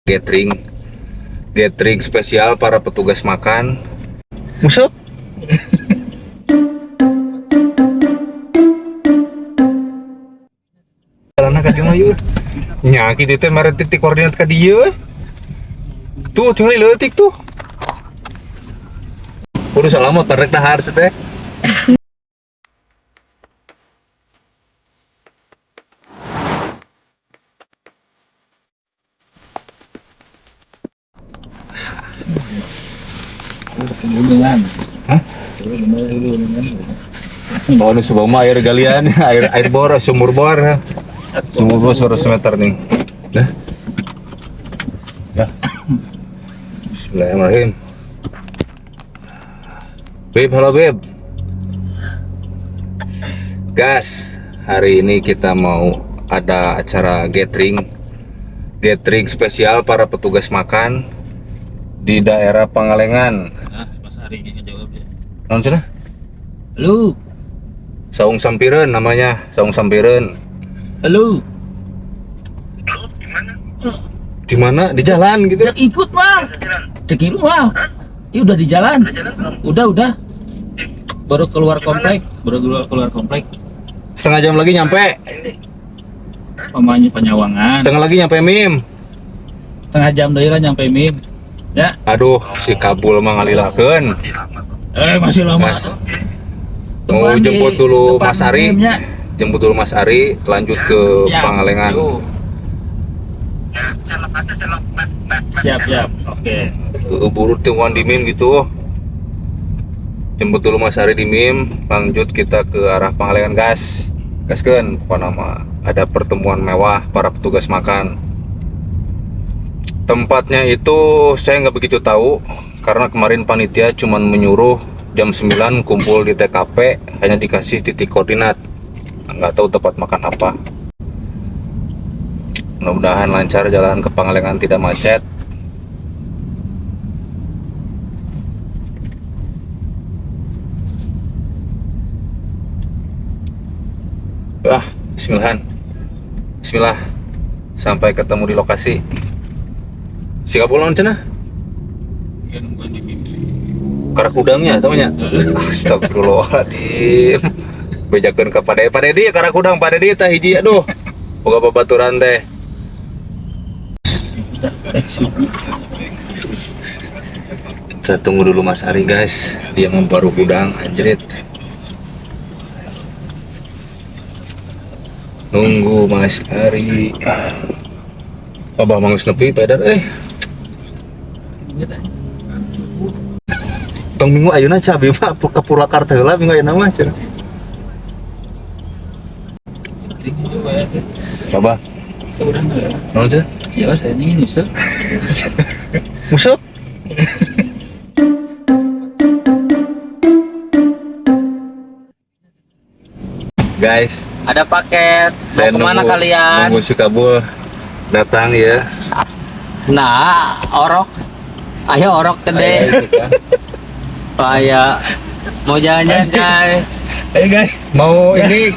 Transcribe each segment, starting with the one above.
Gathering gathering spesial para petugas makan. Musuh. Jalanna ka dieu mah yeuh. Nya kitu teh mere titik koordinat ka dieu. Tuh tinggal leutik tuh. Kudu salamat parek dahar teh. Hah? Oh, ini Subang mah air galian, air air bor, sumur bor. Sumur bor 100 meter nih. Dah. Ya. Bismillahirrahmanirrahim. Beb, halo Beb. Gas, hari ini kita mau ada acara gathering. Gathering spesial para petugas makan di daerah Pangalengan. Nah, Mas Ari ini ngejawab ya. Non cenah? Halo, Saung Sampireun namanya, Saung Sampireun. Halo. Di mana? Di jalan gitu. Cek ikut mah. Cek ikut mah. Ih, udah di jalan. Udah. Baru keluar komplek, baru keluar keluar komplek. Setengah jam lagi nyampe. Pamanya Panyawangan. Setengah lagi nyampe Mim. Setengah jam dari lah nyampe Mim. Ya. Aduh, si Kabul mah ngalilakeun. Masih lama. Mas. Mau Tungguan di jemput dulu depan Mas Ari. Mimnya. Jemput dulu Mas Ari, lanjut ke Siap. Pangalengan. Yuk. Siap, siap. Oke. Buru tungguan di Mim gitu. Jemput dulu Mas Ari di Mim, lanjut kita ke arah Pangalengan gas. Gaskeun, pokoknya mah ada pertemuan mewah para petugas makan. Tempatnya itu saya nggak begitu tahu karena kemarin panitia cuman menyuruh jam 9 kumpul di TKP, hanya dikasih titik koordinat. Nggak tahu tempat makan apa. Mudah-mudahan lancar jalan ke Pangalengan, tidak macet. Wah, bismillah. Bismillah. Sampai ketemu di lokasi. Si Kabul naon cenah? Ya, nungguan di Mim. Karak hudangnya temannya. Astagfirullahaladzim. Bejakeun ka Pak Dedi, Pak Dedi karak hudang, Pak Dedi tah hiji aduh. Boga babaturan teh. Kita tunggu dulu Mas Ari guys. Dia mau baru hudang anjrit. Nunggu Mas Ari. Abah mangus nepi pedar eh. Tong minggu ayeuna cabe mah ke Purwakarta heula minggu ayeuna mah cenah. Coba. Naon cenah? Siapa saya ini nyusul? Musuh. Guys, Ada paket. Mau saya kemana nunggu, kalian? nunggu si Kabul datang ya. Nah, orok. Ayo orok gede. Kayak mau jalan-jalan guys. Ayo guys. Mau ini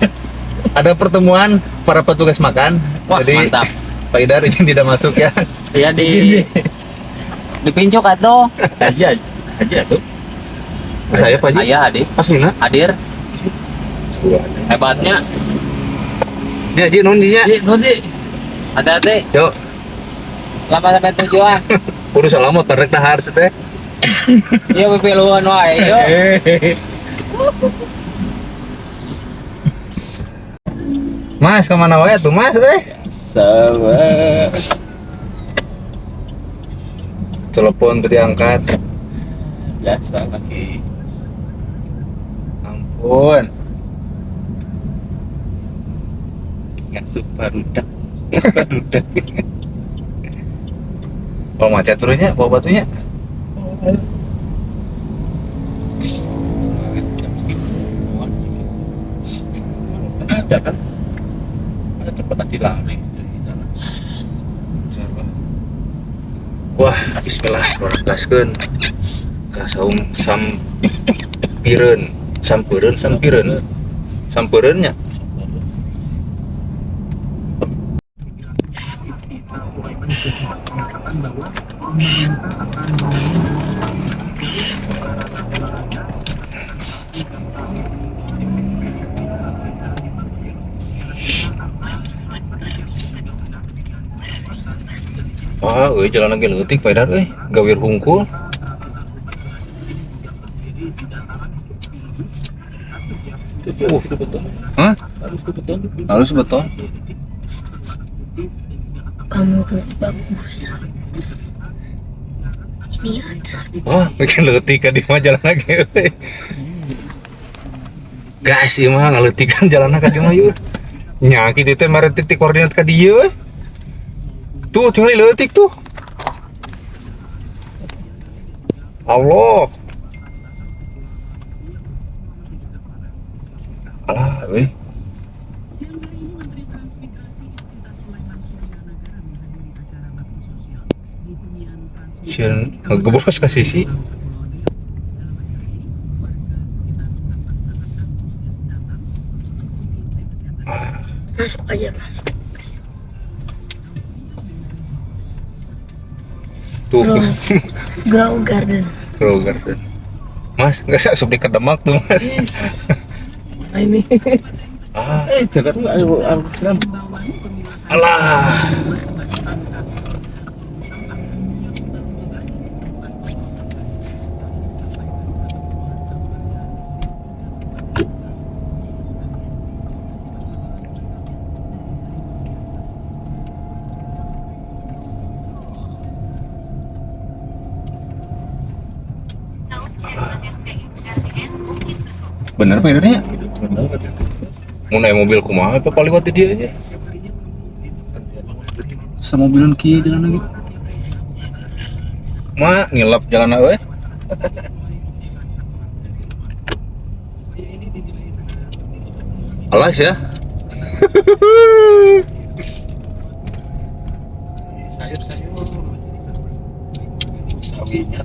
ada pertemuan para petugas makan. Wah, Jadi mantap. Pak Idar izin tidak masuk ya. Iya di dipincuk atau Aja, aja tuh. Saya Pak Haji. Ayah hadir. Paslina. Hadir. Hebatnya. Ini Haji non dinya. Di, nanti. Ada deh. Yuk, Lama sampai tujuan. kudu salamat parek dahar teh. Iya pipiluan wae. Yuk. Mas kemana wae tuh Mas eh? Sama. Telepon tuh diangkat. Biasa lagi. Ampun. Ngasuh barudak. Barudak. Oh macet turunnya, bawa batunya. Ada kan? Ada tempat tadi lari dari sana. Wah, bismillah, urang gaskeun. Ka saung sampireun, sampeureun, sampireun. Sampeureun nya. Wah, euy jalan lagi leutik Pak Idar euy, gawir hungkul. Hah? Halus beton. Kamu tuh bagus. Ini ada. Wah, bikin leutik ka dieu mah jalan lagi euy. Guys, ieu mah ngaleutikan jalanna ka dieu mah yeuh. Nya kitu teh mere titik koordinat ka dieu euy. Tuh, tinggal leutik tuh. Allah. Alah, euy. Sieun ngegebos ka sisi. Ah, Masuk aja, masuk. tuh. Grow, Grow Garden. Grow Garden. Mas, nggak sih asup di kedemak tuh, Mas. Mana ini? Ah, Jangan enggak jalan. alah. Bener Pak Idarnya? Mau naik mobil kumaha apa paling waktu dia aja. Sama mobilan kieu jalan lagi. Ma ngilap jalan euy. Alas ya. Sayur-sayur. Sawinya.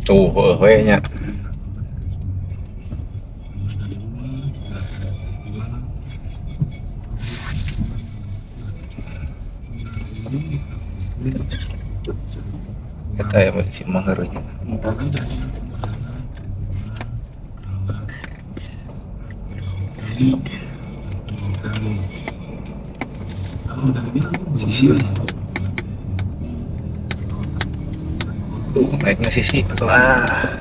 Tuh, heuh nya. Eta ya si Mang heureuynya. Sisi euy. Tuh, naiknya sisi. Lah.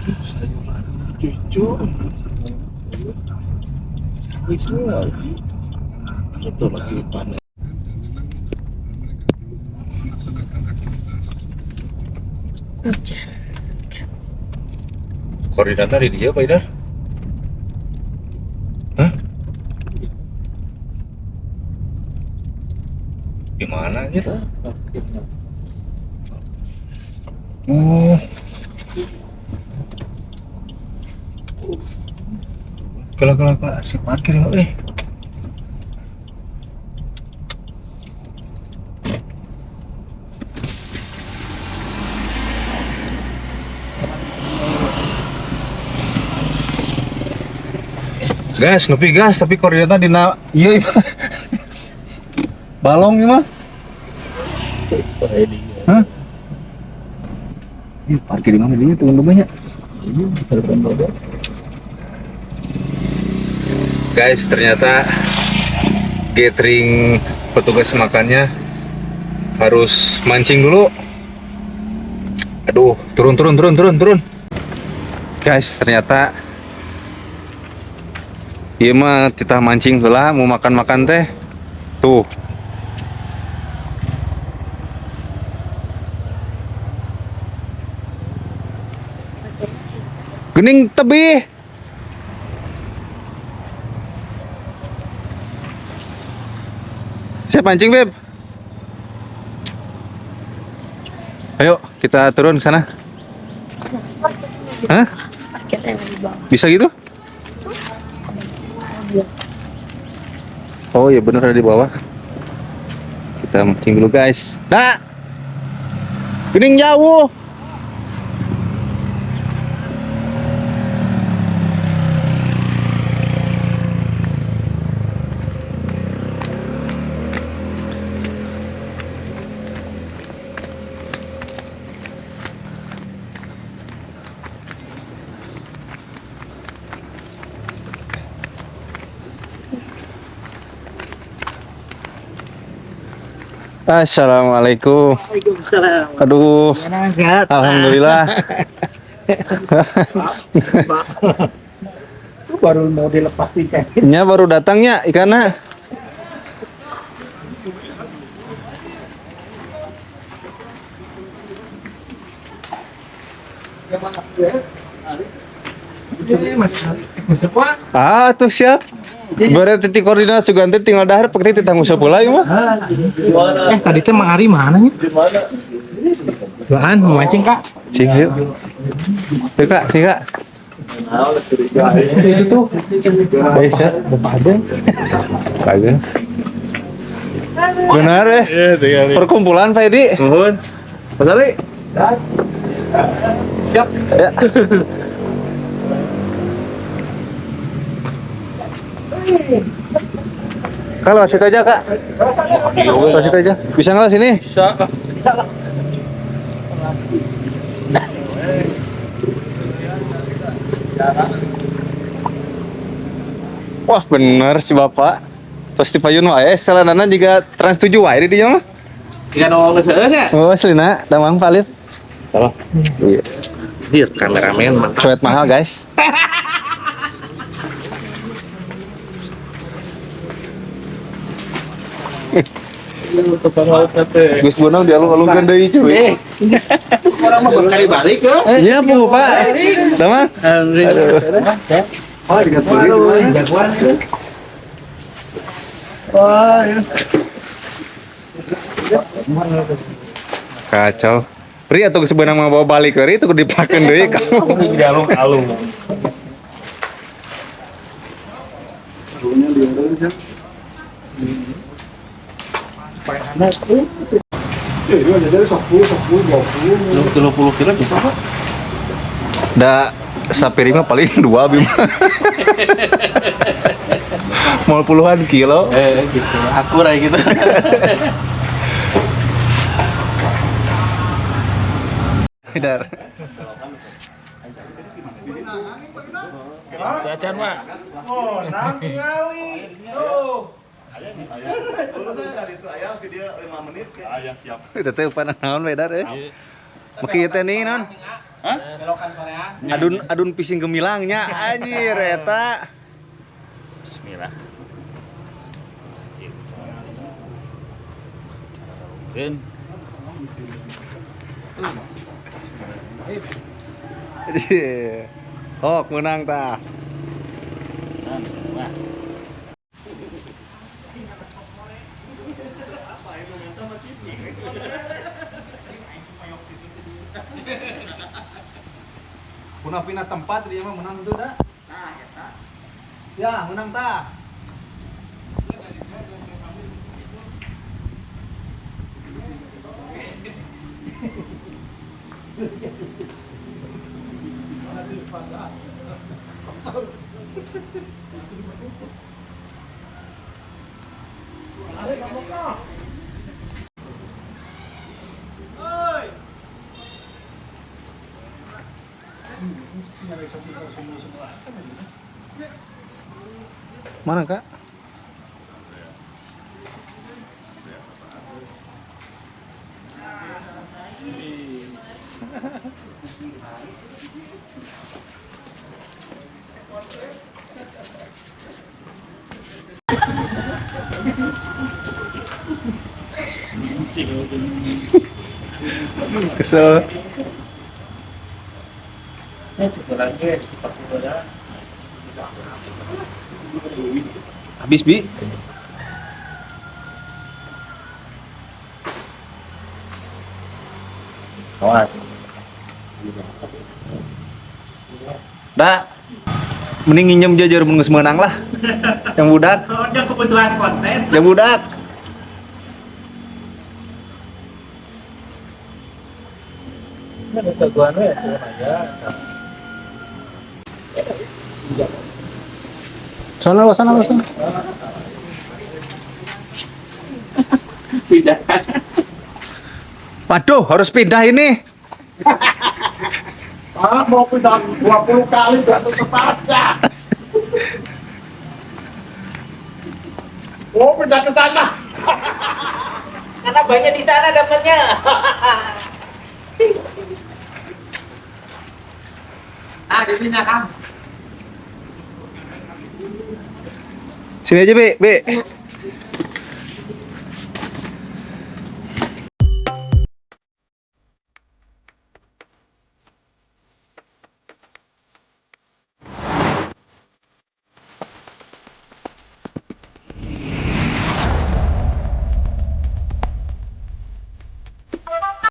Sayuran cucu. Sawi semua. Itu lagi panen. Hujan. Koordinatnya di dia, Pak Idar? Hah? Di mana anjir? Oh. Kela kela kela si parkir ya, eh. Gas, nepi gas, tapi koordinatnya dina ieu ieu mah. Balong ieu mah. Hah? Ini parkir di mana dinya tuh banyak. Ini harapan bodoh. Guys, ternyata gathering petugas makannya harus mancing dulu. Aduh, turun turun turun turun turun. Guys, ternyata ieu mah titah mancing heula mau makan-makan teh. Tuh. Gening tebih. Siap mancing, Beb? Ayo, kita turun sana. Hah? Parkirnya di bawah. Bisa gitu? Oh iya bener ada di bawah. Kita mancing dulu guys. Nah, gening jauh. Assalamualaikum. Waalaikumsalam. Aduh, Gimana sehat? alhamdulillah. Pak. Itu baru mau dilepas ikan. Nya baru datangnya ikannya. Ini Mas. Pak. Ah, tuh siap. Berarti titik koordinat juga nanti tinggal dahar pakai titik tanggung sebelah ya mah. Tadi teh Mang Ari mana nya? Duaan mau mancing, Kak. Cing yuk. Yuk kak, sing kak. Itu tuh. Baik siap. Bapak ada. Bagus. Benar ya? Perkumpulan Pak Edi. Nuhun. Mas Ali. Siap. Ya. Kalau situ aja kak. Lewat situ aja. Bisa nggak sini? Bisa. Wah bener si bapak. Terus di payun wae, selanana juga Trans 7 wae di dinya mah. Ikan nongol seueung ya? Oh, selina, damang Pak Alif. Salah. Iya. Dir kameramen mantap. Cuet mahal, guys. Tukang laut teh. Gus Bonang dialung-alungkeun deui cuy. Orang mah baru kali balik ke. Iya, Bu, Pak. Damang. Aduh. Waduh, jagoan itu. Wah, ya. Kacau. Pri atau Gus Bonang mau bawa balik Pri itu dipakeun deui kamu. Dialung-alung. Lu 30 kilo bisa Pak? Da sapiring mah paling dua bima. Mau puluhan kilo. Gitu. Aku lah gitu. Dar. Jajan, Pak. Oh, nang ngali. Oh. Ayah siap. Itu teh upanan naon we dar eh. Meki ieu teh nih non. Hah? Adun adun pising gemilangnya anjir eta. Bismillah. Mungkin Oh, menang tah. Wah. Punah pindah tempat dia mah menang tuh dah. Nah, eta. Ya, menang tah. Mana, Kak? Kesel. Ini cukup lagi, 40 jalan. Habis, Bi. Awas. Dah. Mending nginjem jajar mun geus meunang lah. Yang budak. Yang kebutuhan konten. Yang budak. Sana, sana, sana. Pindah. Waduh, harus pindah ini. Ah, mau pindah 20 kali berarti aja. Oh, pindah ke sana. Karena banyak di sana dapatnya. Ah, di sini Kang. Sini aja, Be. Be.